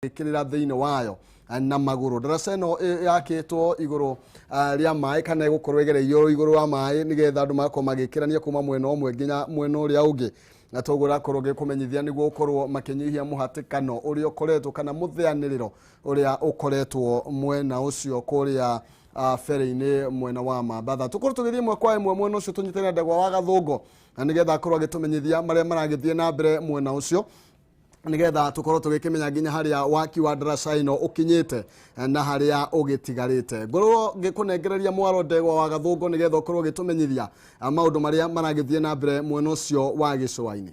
Magĩkĩrĩra thĩinĩ wayo na magũrũ. Ndaraca ĩno yakĩtwo igũrũ rĩa maĩ kana ĩgũkorwo ĩgereirio igũrũ wa maĩ nĩgetha andũ magakorwo magĩkĩrania kuma mwena ũmwe nginya mwena ũrĩa ũngĩ, na toguo ũrakorwo ngĩkũmenyithia nĩguo ũkorwo makĩnyihia mũhatĩkano ũrĩa ũkoretwo kana mũthĩanĩrĩro ũrĩa ũkoretwo mwena ũcio kũrĩa ferĩ-inĩ mwena wa Mambatha. Tũkorwo tũgĩthiĩ ĩmwe kwa ĩmwe mwena ũcio tũnyitane Ndegwa wa Gathũngũ na nĩgetha akorwo agĩtũmenyithia marĩa maragĩthiĩ na mbere mwena ũcio, nigetha tukorwo tũgĩkĩmenya nginya harĩa waki wa ndaraca ĩno ũkinyĩte na harĩa ũgĩtigarĩte. Ngorwo ngĩkũnengereria mwaro, Ndegwa wa Gathũngũ, nĩgetha ũkorwo ũgĩtũmenyithia maũndũ marĩa maragĩthiĩ na mbere mwena ũcio wa gĩcũa-inĩ.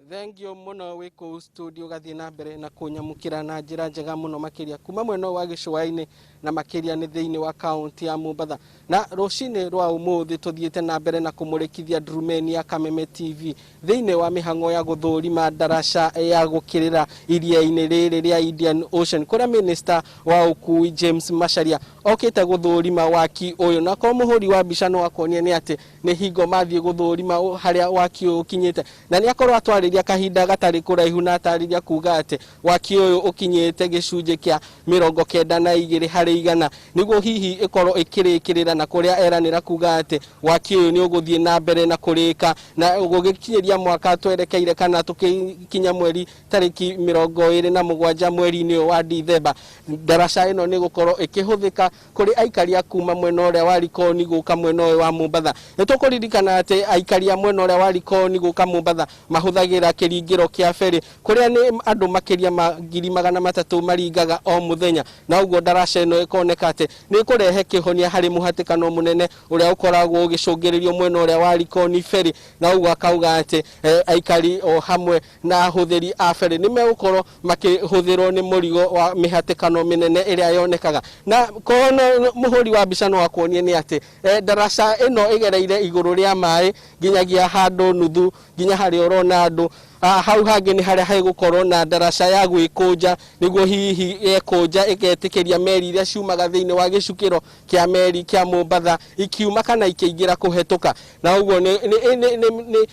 Thengio mũno wĩ kũu studio, gathiĩ na mbere na kũnyamũkĩra na njĩra njega mũno makĩria kuma mwena ũyũ wa gĩcũa-inĩ na makĩria nĩ thĩinĩ wa kaunti ya Mombatha. Na rũcinĩ rwa ũmũthĩ tũthiĩte na mbere na kũmũrĩkithia ndurumeni ya Kameme TV thĩinĩ wa mĩhang'o ya gũthũrima ndaraca ya gũkĩrĩra iria-inĩ rĩrĩ rĩa Indian Ocean, kũrĩa minister wa ũkui James Macharia okĩte gũthũrima waki ũyũ. Na korwo mũhũri wa mbica no akuonie nĩ atĩ nĩ hingo mathiĩ gũthũrima harĩa waki ũyũ ũkinyĩte, na nĩ akorwo atwarĩria kahinda gatarĩ kũraihu na atarĩria kuga atĩ waki ũyũ ũkinyĩte gĩcunjĩ kĩa 92% nĩguo hihi ĩkorwo ĩkĩrĩkĩrĩra, na kũrĩa eranĩra kuga atĩ waki ũyũ nĩ ũgũthiĩ na mbere na kũrĩka na gũgĩkinyĩria mwaka twerekeire kana tũkĩkinya mweri tarĩki 27 mweri-inĩ ũyũ wa Dithemba, ndaraca ĩno nĩ gũkorwo ĩkĩhũthĩka kũrĩ aikari a kuma mwena ũrĩa wa Likoni gũka mwena ũyũ wa Mombatha. Nĩ tũkũririkana atĩ aikari a mwena ũrĩa wa Likoni gũka Mombatha mahũthagĩra kĩringĩro kĩa ferĩ, kũrĩa nĩ andũ makĩria ma 300,000 maringaga o mũthenya, na ũguo ndaraca ĩno ĩkoneka atĩ nĩ ĩkũrehe kĩhonia harĩ mũhatĩkano mũnene ũrĩa ũkoragwo ũgĩcũngĩrĩrio mwena ũrĩa wa Likoni ferĩ. Na ũguo akauga atĩ aikari o hamwe na ahũthĩri a ferĩ nĩ megũkorwo makĩhũthĩrwo nĩ mũrigo wa mĩhatĩkano mĩnene ĩrĩa yonekaga. Na korwo mũhũri wa mbica no akuonie nĩ atĩ ndaraca ĩno ĩgereire igũrũ rĩa maĩ nginyagia handũ nuthu nginya harĩa ũrona andũ. Hau hangĩ nĩ harĩa hegũkorwo na ndaraca ya gwĩkũnja, nĩguo hihi yekũnja ĩgetĩkĩria meri iria ciumaga thĩinĩ wa gĩcukĩro kĩa meri kĩa Mombatha ikiuma kana ikĩingĩra kũhetũka. Na ũguo nĩ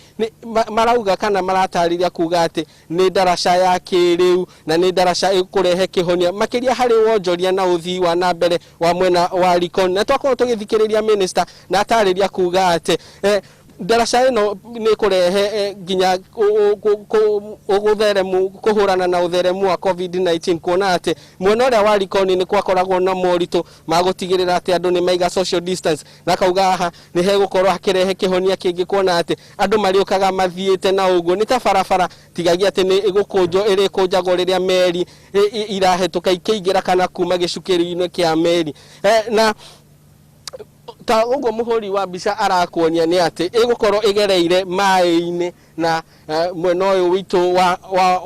marauga kana maratarĩria kuga atĩ nĩ ndaraca ya kĩrĩu na nĩ ndaraca ĩkũrehe kĩhonia makĩria harĩ wonjoria na ũthii wa na mbere wa mwena wa Likoni. Na twakorwo tũgĩthikĩrĩria minister na atarĩria kuga atĩ ndaraca ĩno nĩ kũrehe nginya ũtheremu, kũhũrana na ũtheremu wa COVID-19, kuona atĩ mwena ũrĩa wa Likoni nĩ gwakoragwo na moritũ ma gũtigĩrĩra atĩ andũ nĩ maiga social distance, na kauga haha nĩ hegũkorwo hakĩrehe kĩhonia kĩngĩ, kuona atĩ andũ marĩũkaga mathiĩte na ũguo nĩ ta barabara, tigagia atĩ nĩ ĩgũkũnjwo ĩrĩkũnjagwo rĩrĩa meri irahetũka ikĩingĩra kana kuma gĩcukĩro-inĩ kĩa meri. Na ta ũguo mũhũri wa mbica arakuonia nĩ atĩ ĩgũkorwo ĩgereire maĩ-inĩ, na mwena ũyũ witũ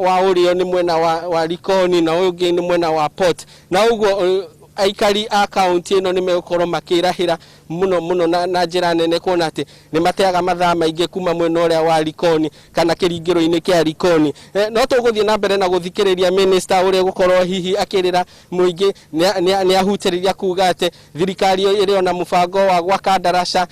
wa ũrĩo nĩ mwena wa Likoni na ũyũ ũngĩ nĩ mwena wa Port, na ũguo aikari a kaunti ĩno nĩ megũkorwo makĩrahĩra mũno mũno na njĩra nene, kuona atĩ nĩ mateaga mathaa maingĩ kuma mwena ũrĩa wa Likoni kana kĩringĩro-inĩ kĩa Likoni. No tũgũthiĩ na mbere na gũthikĩrĩria minister ũrĩa gũkorwo hihi akĩrĩra mũingĩ. Nĩ ahutĩrĩria kuga atĩ thirikari ĩrĩ ona mũbango wa gwaka ndaraca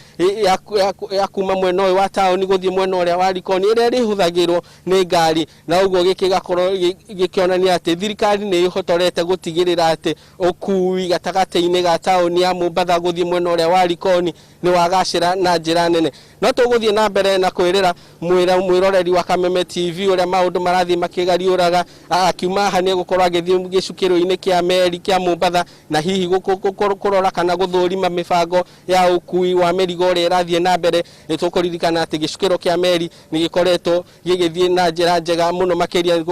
ya kuma mwena ũyũ wa taũni gũthiĩ mwena ũrĩa wa Likoni ĩrĩa ĩrĩhũthagĩrwo nĩ ngari, na ũguo gĩkĩ gĩgakorwo gĩkĩonania atĩ thirikari nĩ ĩhotorete gũtigĩrĩra atĩ ũkui gatagatĩ-inĩ ga taũni ya Mombatha gũthiĩ mwena ũrĩa wa Likoni nĩ wagacĩra na njĩra nene. No tũgũthiĩ na mbere na kwĩrĩra mwĩroreri wa Kameme TV ũrĩa maũndũ marathiĩ makĩgariũraga. Akiuma haha nĩ egũkorwo agĩthiĩ gĩcukĩro-inĩ kĩa meri kĩa Mombatha na hihi kũrora kana gũthũrima mĩbango ya ũkui wa mĩrigo ũrĩa ĩrathiĩ na mbere. Nĩ tũkũririkana atĩ gĩcukĩro kĩa meri nĩ gĩkoretwo gĩgĩthiĩ na njĩra njega mũno makĩria.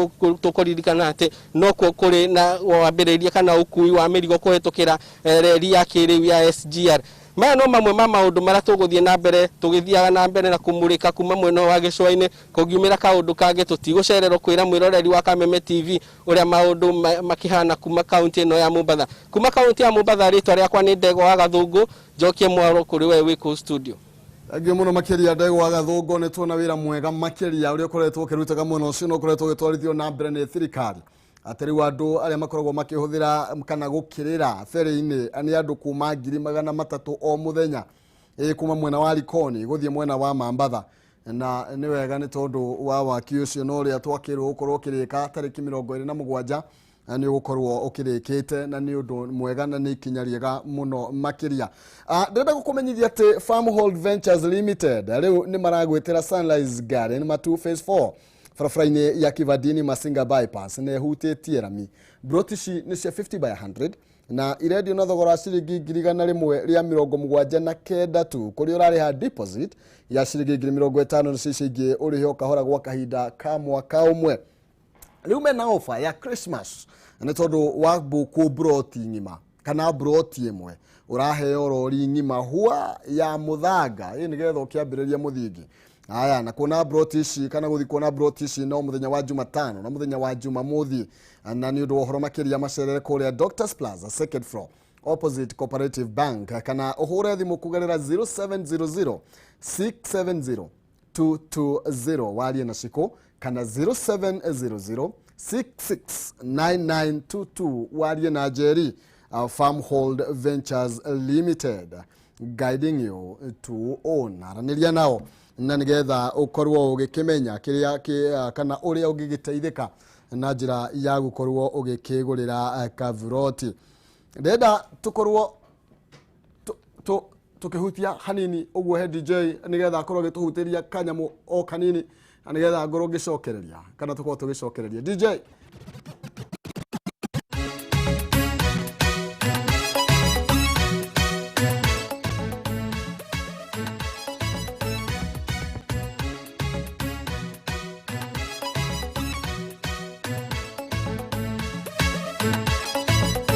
Tũkũririkana atĩ nokuo kũrĩ na wambĩrĩria kana ũkui wa mĩrigo kũhetũkĩra reri ya kĩrĩu ya SGR. Maya no mamwe ma maũndũ marĩa tũgũthiĩ na mbere tũgĩthiaga na mbere na kũmũrĩka kuma mwena wa gĩcũa-inĩ. Kũngiumĩra kaũndũ kangĩ, tũtigũcererwo kwĩra mwĩroreri wa Kameme TV ũrĩa maũndũ makĩhana kuma kaunti ĩno ya Mombatha. Kuma kaunti ya Mombatha, rĩtwa rĩakwa nĩ Ndegwa wa Gathũngũ. Njokie mwaro kũrĩ we wĩ kũu studio. Thengiũ mũno makĩria, Ndegwa wa Gathũngũ. Nĩ tuona wĩra mwega makĩria ũrĩa ũkoretwo ũkĩrutĩka mwena ũcio na ũkoretwo ũgĩtwarithio na mbere nĩ thirikari, atĩ rĩu andũ arĩa makoragwo makĩhũthĩra kana gũkĩrĩra ferĩ-inĩ nĩ andũ kuma 300,000 o mũthenya. Kuma mwena wa Likoni gũthiĩ mwena wa Mambatha, na nĩ wega nĩ tondũ wa waki ũcio na ũrĩa twakĩrwo gũkorwo ũkĩrĩka tarĩki 27 na nĩ ũgũkorwo ũkĩrĩkĩte, na nĩ ũndũ mwega na nĩ ikinya rĩega mũno makĩria. Ndĩrenda gũkũmenyithia atĩ Farmhold Ventures Limited rĩu nĩ maragwĩtĩra Sunrise Garden Matu Phase 4 barabara-inĩ ya Kivandini Masinga Bypass, na ĩhutĩtie rami. Broti ici nĩ cia 50 by 100 na irendio na thogora wa ciringi 179,000 tu, kũrĩa ũrarĩha deposit ya ciringi 50,000 na cicio ingĩ ũrĩhe o kahora gwa kahinda ka mwaka ũmwe. Rĩu mena offer ya Christmas nĩ tondũ wa mbũkũ broti ng'ima kana broti ĩmwe ũraheo rori ng'ima hua ya mũthanga ĩ nĩgetha ũkĩambĩrĩria mũthingi. Aya, na kuona broti ici kana gũthiĩ kuona broti ici no mũthenya wa Jumatano na mũthenya wa Jumamothi, na nĩ ũndũ wa ũhoro makĩria macerere kũrĩa Doctors Plaza, second floor, opposite Cooperative Bank, kana ũhũre thimũ kũgerera 0700 670 220 warie na Shiko, kana 0700 669922 warie na Jerry. Farmhold Ventures Limited, guiding you to own. Aranĩria nao na nĩgetha ũkorwo ũgĩkĩmenya kĩrĩa kana ũrĩa ũngĩgĩteithĩka na njĩra ya gũkorwo ũgĩkĩgũrĩra kaburoti. Ndĩrenda tũkorwo tũkĩhutia hanini ũguo he DJ nĩgetha akorwo agĩtũhutĩria kanyamũ o kanini na nĩgetha ngorwo ngĩcokereria kana tũkorwo tũgĩcokereria. DJ.